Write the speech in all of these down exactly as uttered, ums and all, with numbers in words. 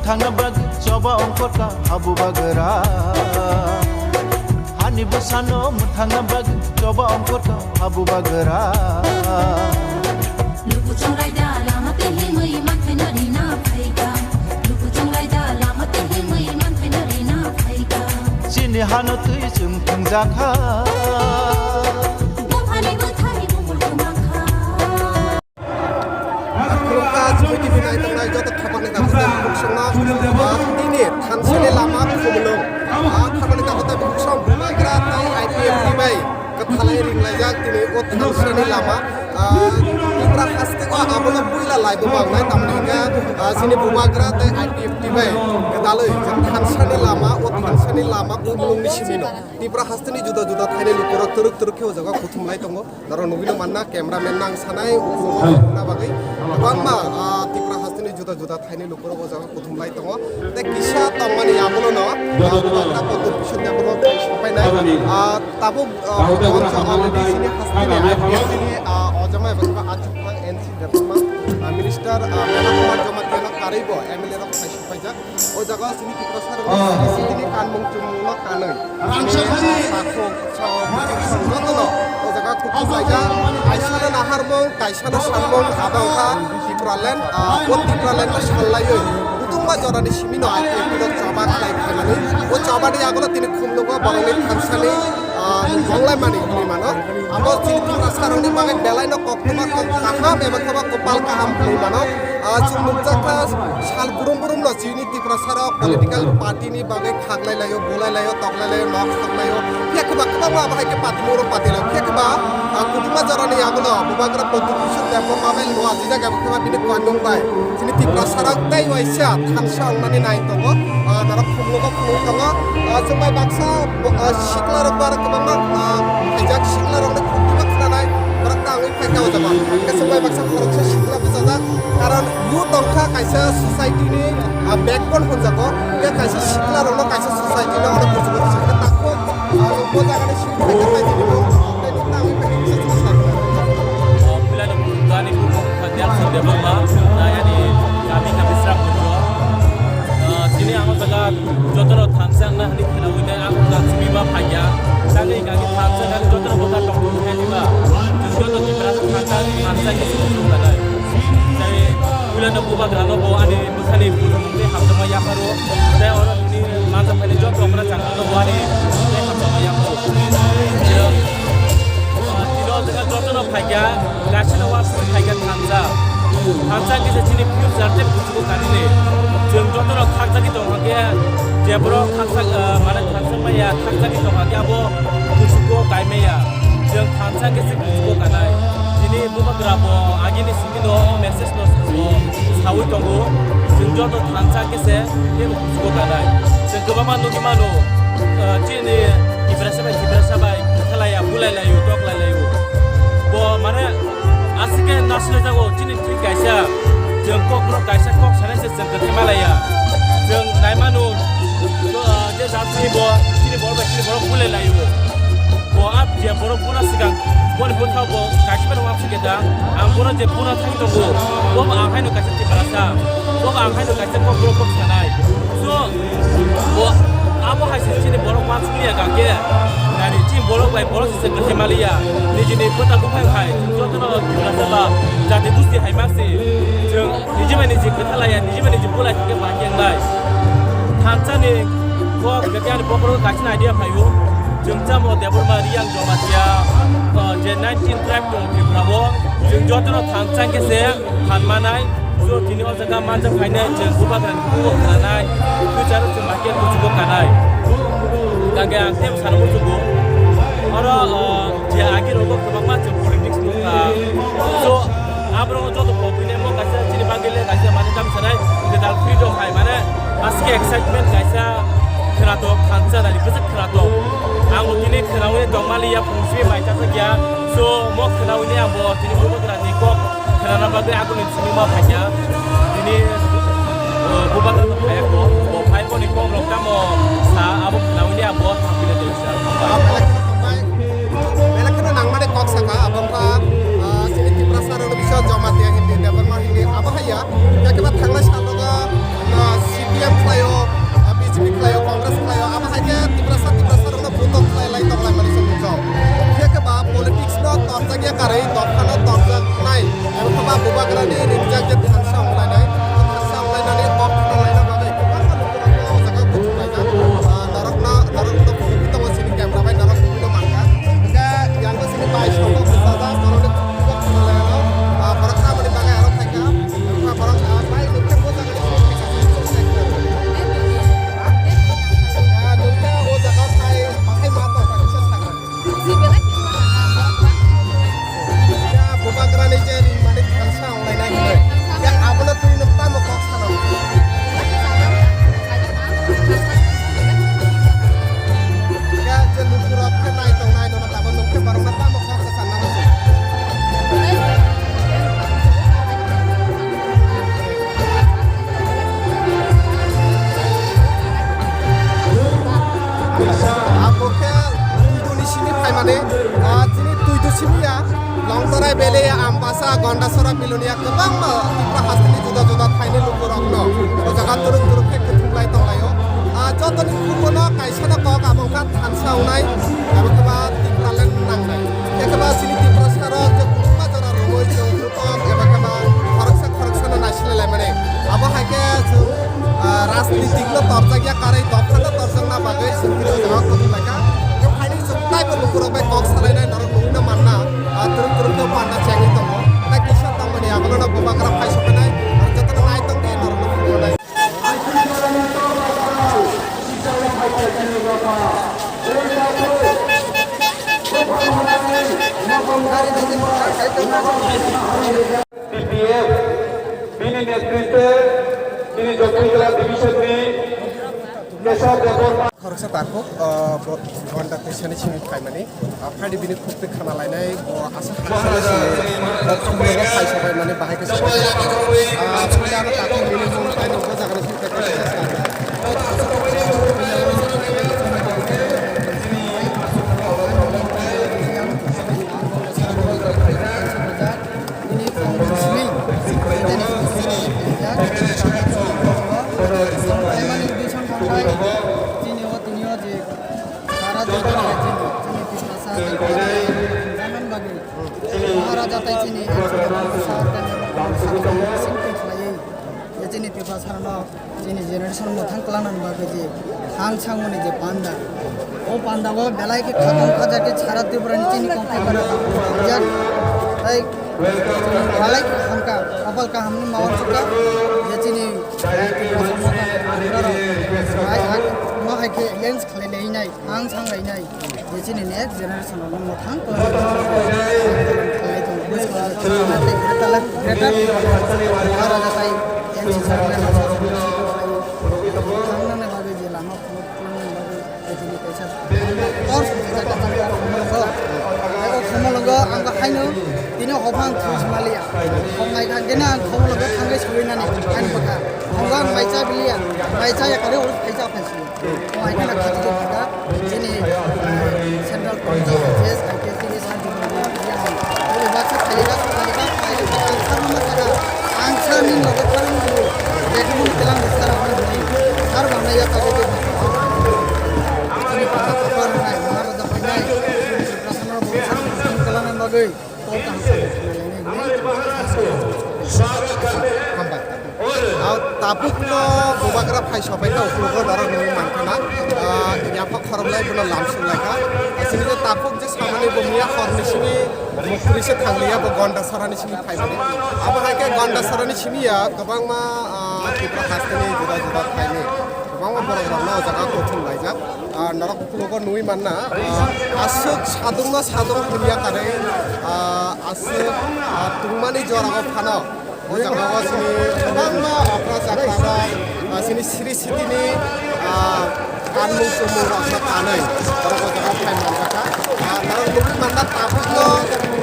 Thangna bagwi choba ongkhorkha habu bagra. Hani bwsano mwthangna bagwi choba ongkhorkha habu bagra. Luku chongraida lama tei himwi manthaino rina phaikha. Luku chongraida lama tei himwi manthaino rina phaikha. Chini hano twi chwng thwngjakha. Dophani bwthai bumul kwmakha. Khulumkha, Joi T V nai tongnai joto khapangni tamo tei bukhuk songno, ah, tini thansani lama khumulwng. Ah, khapangni tamo tei bukhuk song bubagra tei I P F T bai kwthalai ringlaijak tini o thansani lama. Ah, Tripura haste o abono puila laibo mangnai, tamni hwnkhe, ah, chini bubagra tei I P F T bai kwtalwi je thansani lama, o thansani lama khumulwngni simino. Tripura hasteni juda juda thaini lukurok twrwk twrwk khe o jaga kuthumlai tongo. Norok nugwino manna, cameraman nang sanai, ukulok na bagwi kwbangma, ah, Tripura hasteni juda juda thaini lukurok o jaga kuthumlai tongo. Tei kisa tongmani yagulono, ah, Bubagra Pradyut Kishore Debbarma bai sopainai. Ah, tabuk, ah, already chini hasteni I P F T ni, ah, ojama eba achukmang N C Debbarma, ah, minister, ah, Meghna Kumar Jamatia no karwi bo M L A rok phai sopaijak. O jaga o chini Tiprasa rok ni sini kanmung chumung no kanwi. Chini, ah, takhuk, sao, joto no o jaga kuthum laijak. Kaisa no naharmung, kaisa no sanmung, abo wngkha Tipraland, ah, o Tipraland no sanlaiwi kuthumma jorani simi no I P F T no choba khlai phaimani. O choba ni yagulo tini khumlugo borokni thansani, ah, monglaimani hinwi mano. Abo chini Tiprasa rokni bagwi belai no koktwma kok kaham eba khe ba kopal kaham hinwi mano. Ah, chwng nukjakha sal burum burum no chini Tiprasa rok political party ni bagwi khaklai laio, bulai laio, toklai laio, nok soklai laio. Phiya khe ba kwbangma abo hai khe party ni oro party laio. Phiya khe ba, ah, kuthumma jorani yagulo Bubagra Pradyut Kishore Debbarma bai lua jijak eba khe ba bini koimung bai. Chini Tiprasa rok tei waisa thansa wngnani nai tongo. Ah, norok khumlugo khumui tongo. Ah, chwng bai baksa, ah, sikla rok bar kwbangma, ah, khaijak sikla rokni khumui khwnanai. Borok tangwi phaikha o jaga. Hwnkhe chwng bai baksa khoroksa sikla bwchajak. Karon youth wngkha kaisa society ni, ah, backbone hwnjago. Hwnkhe kaisa sikla rokno kaisa society no oro bujigo, hwnkhe takhuk, ah, o jaga ni simi phaikha tei tini bo tei ni tangwi phaikha kisa chwng sai. O puila no gani bumo kha Nelson Debbarma, na yani kami kami srak bujo. Ah, tini ang o jaga jotono thansa wngna hwnwi khela wngwi ang o jaga simi ma phaikha. Tangwi kami thansa kami jotono bwkha tong thai ba. Joto Tiprasa thansa thansa khe simi suk tanai. Tei puila no Bubagra no bo ani bwkhani bujumung tei hamjakma yapharo. Tei oro nini manjak phaini joto okra changkang no bo ani tei hamjakma yapharo. Tino jaga jotono phaikha, kaisa no wasuk phaikha thansa. Thansa kisa chini future tei bujugo kanini. Chwng jotono khakjagwi tongkha khe, je borok khaksa, ah, mane thansa maya khakjagwi tongkha khe abo bujugo kaimaya. Chwng thansa kisa bujugo kanai. Chini Bubagra bo agini simi no message no bo sawi tongo. Chwng joto thansa kisa tei bujugo kanai. Chwng kwbangma nugwi mano, ah, chini Tiprasa bai Tiprasa bai khelaya, bulai laio, tok lai laio. Bo mane aswk khe nasilai jago, chini thwi kaisa, chwng kok borok kaisa kok sanai se chwng kwthwi malaiya. Chwng nai mano, ah, je jat chini bo, chini borok bai chini borok bulai laio. Bo a je borok buna swkang, boni bwkhao bo kaisa bai uansuk khe da, ang bono je buna thangwi tongo, bo bo ang haino kaisa Tiprasa, bo bo ang haino kaisa kok borok kok sanai. So, bo abo hai se chini borok uansuk liya kha khe, nari chini borok bai borok se kwthwi maliya, nijini kwtal buphang hai, jotono Tiprasa ba jati busti hai ma se, chwng niji bai niji kwthalaiya, niji bai niji bulai khe ba khe wngnai. Thansani kok khe ani bokhoro kaisa idea phaio. Chwng chamo Debbarma Riyang Jamatia, uh, je nineteen tribe tong Tripura o, chwng jotono thansa khe se phan manai, so tini o jaga manjak phainai, chwng Bubagrani bukhuk khanai, future o chwng bahai khe kuchugo kanai. Kage ang tei sana muchugo. Oro, uh, je agi rogo kwbangma chwng politics nukha. So, Aborok joto pogwini mo kaisa chini bagwi le kaisa mane tamo sanai kwtal freedom hai mane aswk excitement kaisa khwnatok thansa nani bwswk khwnatok. Ang bo tini khwnawi tongmani ya phung simi mai chajak ya. So mo khwnawi ni ang bo tini Bubagra ni kok khwnana bagwi aguni simi ma phaiya. Tini, uh, Bubagra no phaiya ko, bo phai boni kok rok tamo sa abo khwnawi ni ang bo thangwi tongsa. Belai kheno nangmani kok saka, abo wngkha, ah, chini Tiprasa rokni bising Jamatia Hindi, Debbarma Hindi, abo hai ya, ya khe ba thangnai sal rogo, ah, C P Karwi dophano torjaknai, abo khe ba bubagrani ringjak je thansa wnglainai, thansa wnglainani kok khna laina bagwi kwbangma lukurokno o jaga o kuthum laijak. Ah, norokno, norokno phunugwi tongo chini camera bai, norok phunugwino mankha. Hwnkhe yango chini bai songkok bwsajak, norokni kok khna lainano, ah, borok tamoni bagwi aro phaikha. Wngkha borok, ah, bai nukhe o jaga o songkha. Ah, nukhe o jaga o phai, bahai ma tongkha kisa sakha. Ya, bubagrani je ringmani thansa wnglaina hinwi. Ya, abono twi nwng tamo kok sana. Ya, je lukurok khe nai tongnai nono tabo nwng khe borokno tamo kok sana. Abo khe tuiduni simi phaimani, ah, chini tuidu simi ya, Longtarai Valley, Ambasa, Gondasora, Bilonia, kwbangma Tripura hasteni juda juda thaini lukurokno o jaga turuk turuk khe kwthwng lai tonglaio. Ah, jotoni khumbono kaisano kok abo wngkha thansa wngnai, abo khe ba Tipraland nangnai. Khe ba chini Tiprasarok je kwbangma jora romwi chwng Eba khe ba khoroksa khoroksano naisilai laimani. Abo hai khe chwng, ah, rajnitik no torjak ya, karwi dopha no torjakna bagwi chwng tini o jaga o kuthum lai kha. Khe phaini chwng taibo lukurok bai kok salainai norok nugwino manna, ah, twrwk twrwk khe panda chengwi tongo. Tai kisa tongmani abono no bubagra phai soknai, norok jotono nai tongdi norok nugwino nai. T P F, bini netritwe, bini Jotoi Jela Division ni Keshav Debbarma. Khoroksa takhuk, ah, bo-, Gonda Teisani simi phaimani. Ah, phaidi bini khukti khana lainai, bo aswk khaksa simi, bo khumui bo phai sobai mani bahai khe sobai. Ah, phaidi ano takhuk bini mung tai nokho jaga ni simi khe khe khe sa. Bini khoroksa simi, bini khoroksa simi, ya, bini khoroksa simi, bini khoroksa simi, chini o, tini o je, Sara jagani chini, chini Tiprasa, chini Tiprasa, bagwi. Maharaja tai chini, chini Tiprasa, chini Tiprasa, chini Tiprasa, chini generation mwthang kwlangnani bagwi je, thang changmani je panda. O panda o belai khe khatong khaja khe sara Tripura ni chini kongthai bara. Jak, tai, belai khe hamka, kapal kahamni mawar chukha, je chini, Tiprasa mwthang, ai, ai, ma hai khe lens khalai nai nai. Ang sang lainai, je chini next generation rok no mwthang khlai tong, greater, greater Maharaja tai N C chairman rok thangnani bagwi je lama khuluk thangnani bagwi je tini kaisa tor song jaga jaga khumulwngo. Abo khumulwngo ang bo haino tini hopha ang thus maliya. Hom nai kha gena ang khumulwngo thangwi sogwi nani ang bwkha. Hom ang mai cha biliya, mai cha ya kare oro phai cha phai si. Omo hai kheno khatungwi phaikha chini, eh, Central Committee, I P S, I P S chini Santi Bhumia, o bebak khe phaikha, phaikha, phaikha, ang sakno ma sakha, ang sani logo phano nukgo, je khe mung kelang de sar hwnwi hwnwi, sar bangna ya kabo de. Chini kha kha kha rwnai, Maharaja phainai, Tiprasano bo sar hwnwi hwnwi kelang bagwi. Hambai. Ah, tabukno bubagra phai sopai kha, uklogo norok nugwi mankha na. Ah, yapha khoroklai bono lamsok lai kha. Chini je tabuk je samani bo miya horni simi mukri se thangliya, bo Gondasarani simi phaimani. Abo hai khe Gondasarani simi ya kwbangma, ah, Tripura hasteni juda juda thaini kwbangma borok rokno o jaga o kuthum laijak. Ah, norok uklogo nugwi manna, ah, aswk sadungno sadung hwnwi ya karwi, ah, aswk, ah, tungmani jorao phano o jaga o chini kwbangma okra chakra rok, ah, chini siri sitini, ah, kanmung chumung rok no kanwi norok o jaga o phai manjakha. Ah, norok nugwi manna tabukno,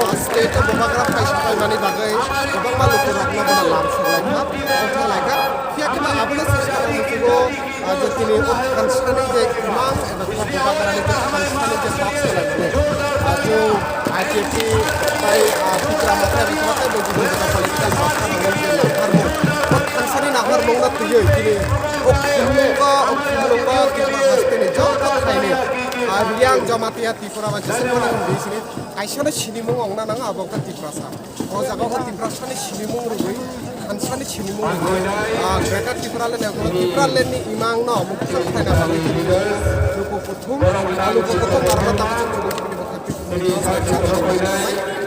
ah, state o bubagra phai sokhlaimani bagwi kwbangma lukurokno bono lam sokhlaikha, wngthanglaikha. Phiya khe ba abono se sakha muchugo. Ah, je tini o thansani je imang eba kok bubagrani je thansani je kok swnamani, ah, chwng I P F T bai, ah, Tipra Motha eba kok tei bo jibon jora political motha rokni je nangkharmung, o thansani nangkharmungno twiwi tini o khumulwngo, o khumulwngo Tipra hasteni joto thaini, ah, Yang Jamatia Tripura bai kisa mwnang di sini kaisa no sinimung ongna nang abo khe Tiprasa. O jaga o Tiprasa ni sinimung rwgwi, thansa ni sinimung rwgwi, ah, Greater Tipraland ni, Tipraland ni imang no mukthang khlaina bagwi tini luku kuthum, luku kuthum arma tamo chwng rwgwi tini bo khe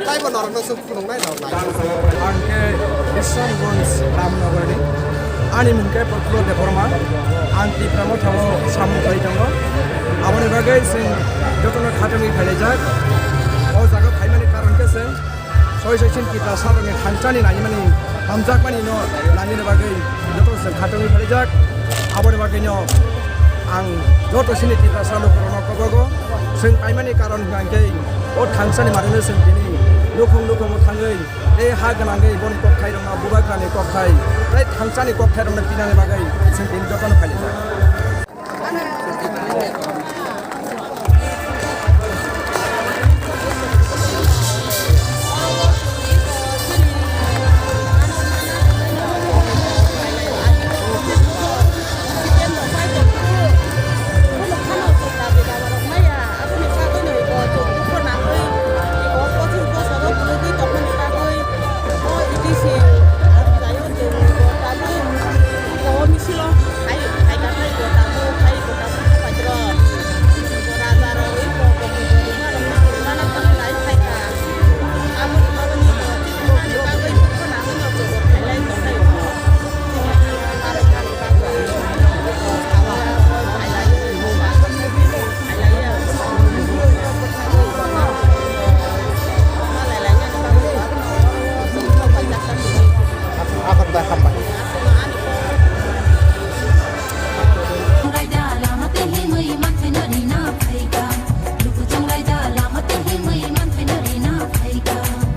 Taibo norokno chwng phunuknai rok nai. Ang khe Bisramganj Ramnagarni. Ani mung khe Prafullo Debbarma. Ang Tipra Mothao samung khlai tongo. Aboni bagwi chwng jotono khatungwi phailaijak. O jaga phaimani karon khe chwng soi soi chini Tiprasarokni thansani naimani, hamjakmani no nainani bagwi joto chwng khatungwi phailaijak. Aboni bagwino ang joto chini Tiprasa lukurokno kobogo. Chwng kaimani karon hwnkha hwnkhe o thansani manwino chwng tini nukhung nukhungo thangwi tei ha gwnangwi boni kokthairokno, bubagrani kokthai tei thansani kokthairokno pinani bagwi chwng tini jotono phailaijak.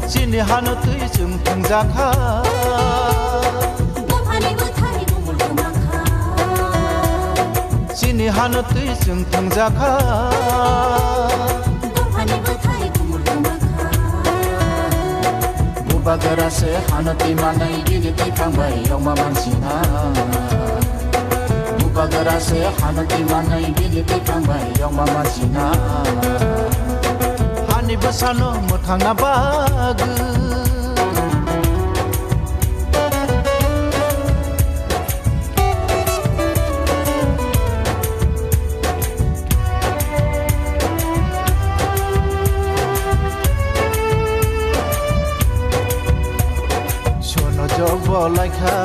Chini hano twi chwng thwngjakha. Buphani bwthai bumul kwmakha. Chini hano twi chwng thwngjakha. Buphani bwthai bumul kwmakha. Bubagra se hano twi manwi bini twi thangbai yokma mansina. Bubagra se hano twi manwi bini twi thangbai yokma mansina. Hani bwsano mwthangna bagwi. Sono jog bo laikha,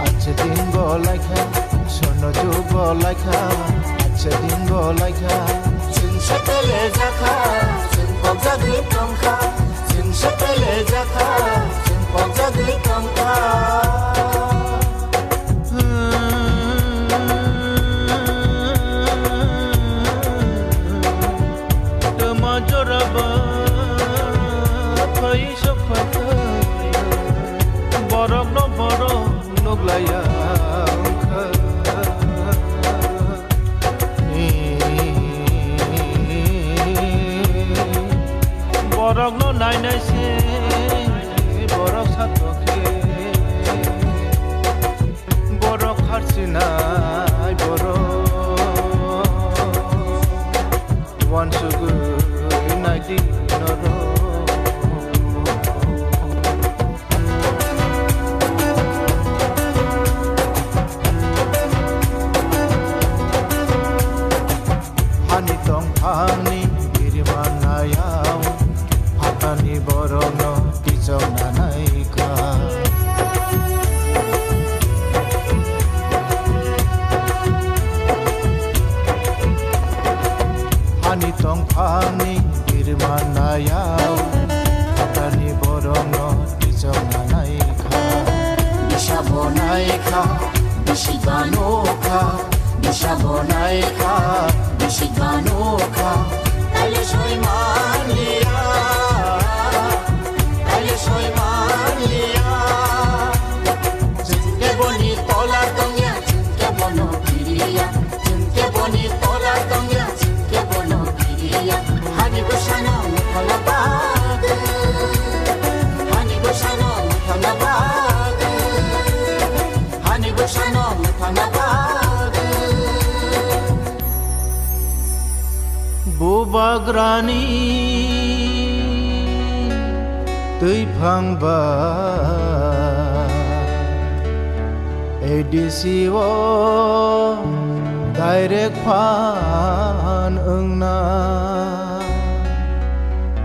ache din bo laikha. Sono jog bo laikha, ache din bo laikha. Chwng sepele jakha, chwng pokjagwi tongkha. Chwng sepele jakha, chwng pokjagwi tongkha. Tama joraba phai sokphaikha, borokno borok nuklaiya wngkha. Borokno nainai se borok satokhe. Borok kharchinai borok uansugwi naidi norok. Hani tongphangni biriman nayao, phatani borokno kichok nanaikha. Hani tongphangni biriman nayao, phatani borokno kichok nanaikha. Bisa bo naikha, bisi banokha. Bisa bo naikha, bisi banokha. Taile soi manliya, taile soi manliya. Chwng khe boni tola tongya, chwng khe bono kiriya. Chwng khe boni tola tongya, chwng khe bono kiriya. Hani bwsano mwthangna bagwi, hani bwsano mwthangna bagwi. Hani bwsano mwthangna bagwi. Bo Grani twiphang ba A D C o direct phan wngna,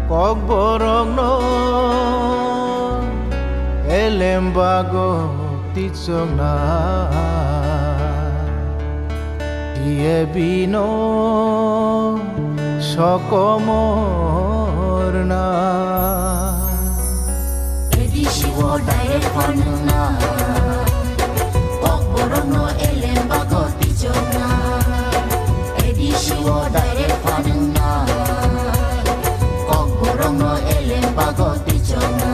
Kokborokno elem bago tichokna, D A B no sokomorna. A D C o direct phanwngna, Kokborokno elem bago tichokna. A D C o direct phanwngna, Kokborokno elem bago tichokna.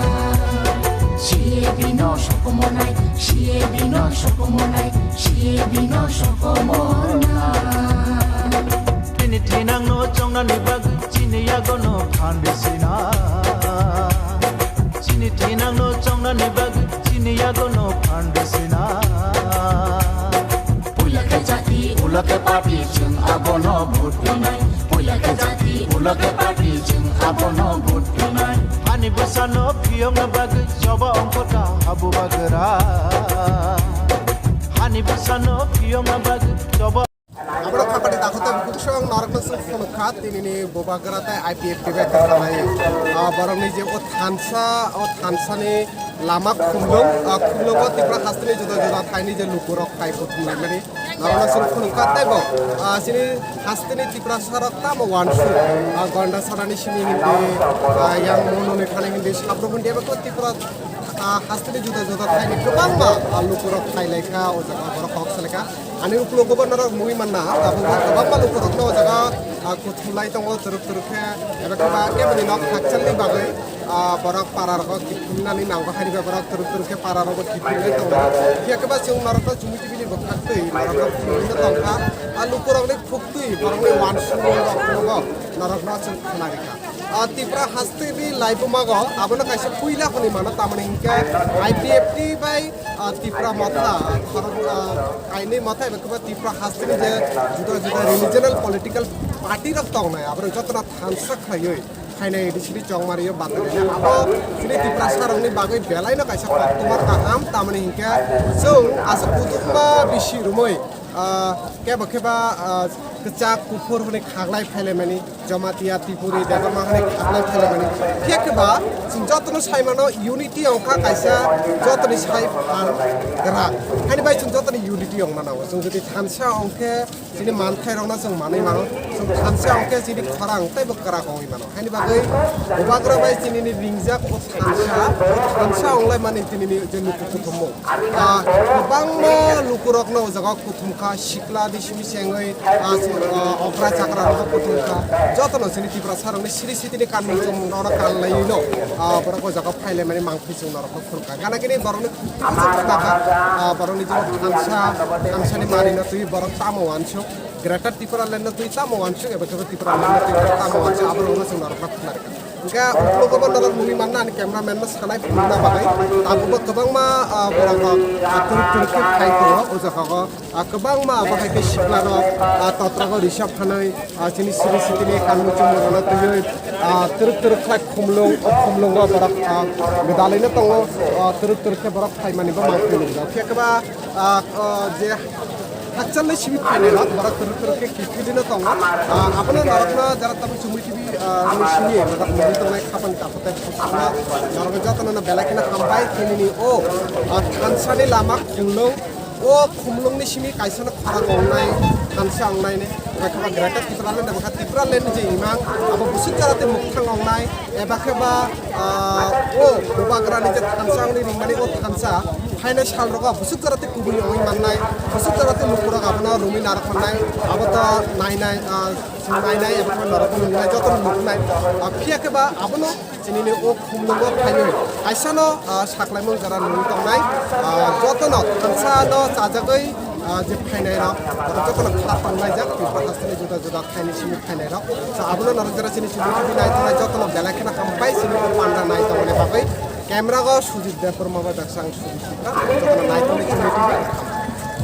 C A B no sokomonai, C A B no sokomonai, C A B no sokomorna. Chini thinangno chongnani bagwi chini yagono phan risina. Chini thinangno chongnani bagwi chini yagono phan risina. Puila khe jati, ulo khe party, chwng abono vote rwnai. Puila khe jati, ulo khe party, chwng abono vote rwnai. Hani bwsano phiyokna bagwi choba ongkhorkha habu bagra. Hani bwsano phiyokna bagwi choba. Abro khapani dakhote bukhuk song narokno song phunukha tinini bubagra tei I P F T bai kwthalai. Ah, borokni je o thansa, o thansani lama khumlung, ah, khumlungo Tripura hasteni juda juda thaini je lukurok phai kuthumlaimani. Norokno song phunukha tei bo, ah, chini hasteni Tiprasarok tamo wansuk, ah, Gondasarani simi hindi, ah, yang mononi thani hindi, sabro hindi, abo Tripura ah, hasteni juda juda thaini kwbangma, ah, lukurok phailaikha, o jaga borok kok salaikha. Ani uklogo bo norok nugwi manna, tabuk kwbangma lukurokno o jaga, ah, kuthumlai tongo, twrwk twrwk khe, eba khe ba keboni nok hakchalni bagwi, ah, borok para rogo kiphilnani nango, haini bai borok twrwk twrwk khe para rogo kiphilnai tongo. Phiya khe ba chwng norokno chumui tibini bwkhak twi norokno phunugwino tongkha. Ah, lukurokni phuktwi borokni wansukmung rok phunukgo norokno chwng khna rikha. Ah, Tipra hasteni laibumago abono kaisa puila hwnwi mano, tamoni hinkhe I P F T bai, ah, Tipra motha, khorok, ah, kainwi motha eba khe ba Tipra hasteni je juda juda regional political party rok tongnai, aborok jotono thansa khlaiwi phainai A D C ni chongmario batari abo chini Tiprasarokni bagwi belaino kaisa koktwma kaham, tamoni hinkhe chwng aswk kutukma bisi romwi, ah, kebo khe ba, ah, kwchak kuphur hwnwi khaklai phailaimani. Jamatia, Tripuri, Debbarma hwnwi khaklai phailaimani. Phiya khe ba chwng jotono sai mano unity wngkha kaisa jotoni sai phan gra. Haini bai chwng jotoni unity wngma nango. Chwng jodi thansa wngkhe chini manthairokno chwng manwi mano. Chwng thansa wngkhe chini khorang teibo kwrak wngwi mano. Haini bagwi bubagra bai chinini ringjak o thansa, o thansa wnglaimani chinini je luku kuthumung. Ah, kwbangma lukurokno o jaga kuthumkha, sikla di simi sengwi, ah, si-, ah, okra chakra rok kuthumkha. Jotono chini Tiprasarokni siri sitini kanmung chumung rok kanlaiwino, ah, borok o jaga phailaimani mangphi chwng norokno phunukha. Gana gini borokni kuthumung chwng khnakha, ah, borokni je thansa, thansani manino twi borok tamo wansuk, Greater Tipraland no twi tamo wansuk, eba khe Tipraland no twi borok tamo wansuk, aborokno chwng norokno khna rikha. Hingke uklogo bo norok nugwi manna ani cameraman no sanai phunukna bagwi. Tabukbo kwbangma, ah, borok rok, ah, turuk turuk khe phai tongo o jaga o. Ah, kwbangma abo hai khe sikla rok, ah, totra o risa phanwi, ah, chini siri sitini kanmung chumung rok no twiwi, ah, turuk turuk khlai khumlung, o khumlungo borok, ah, gwdalwi no tongo, ah, turuk turuk khe borok phaimani bo mangpili rwjak. Phiya khe ba, ah, ah, je Hakchalni simi phainai rok, borok kwrwk kwrwk khe kiphilwino tongo. Ah, abono norokno jara tabuk chumui tv, ah, ni simi norok nugwi tongnai khapang takhuk tei khusukno norokno jotono no belai kheno hambai. Tinini o, ah, thansani lama khumlung, o khumlungni simi kaisano khorang ongnai, thansa ongnai ni, eba khe ba Greater Tipraland, eba khe Tipraland ni je imang, abo busuk jara tei mukthang ongnai, eba khe ba, ah, o bubagrani je thansa wngwi ringmani o thansa, phainai sal rogo busuk jora tei kubui wngwi mannai, busuk jora tei lukurok abono romwi narwk mannai, abo to nainai, ah, nainai eba norok nuknai, jotono nuknai. Ah, phiya khe ba abono chinini o khumlungo phaiwi kaisano, ah, saklaimung jora nungwi tongnai, ah, jotono thansano chajagwi, ah, je phainai rok, jotono kha tonglaijak, Tripura hasteni juda juda thaini simi phainai rok. So, abono norok jora chini chumui tv nai tongnai jotono belai kheno hambai chini o panda nai tongmani bagwi. Camera go Sujit Debbarma bai baksa ang Sujit Sitra, jotono nai tongwi chumui tv.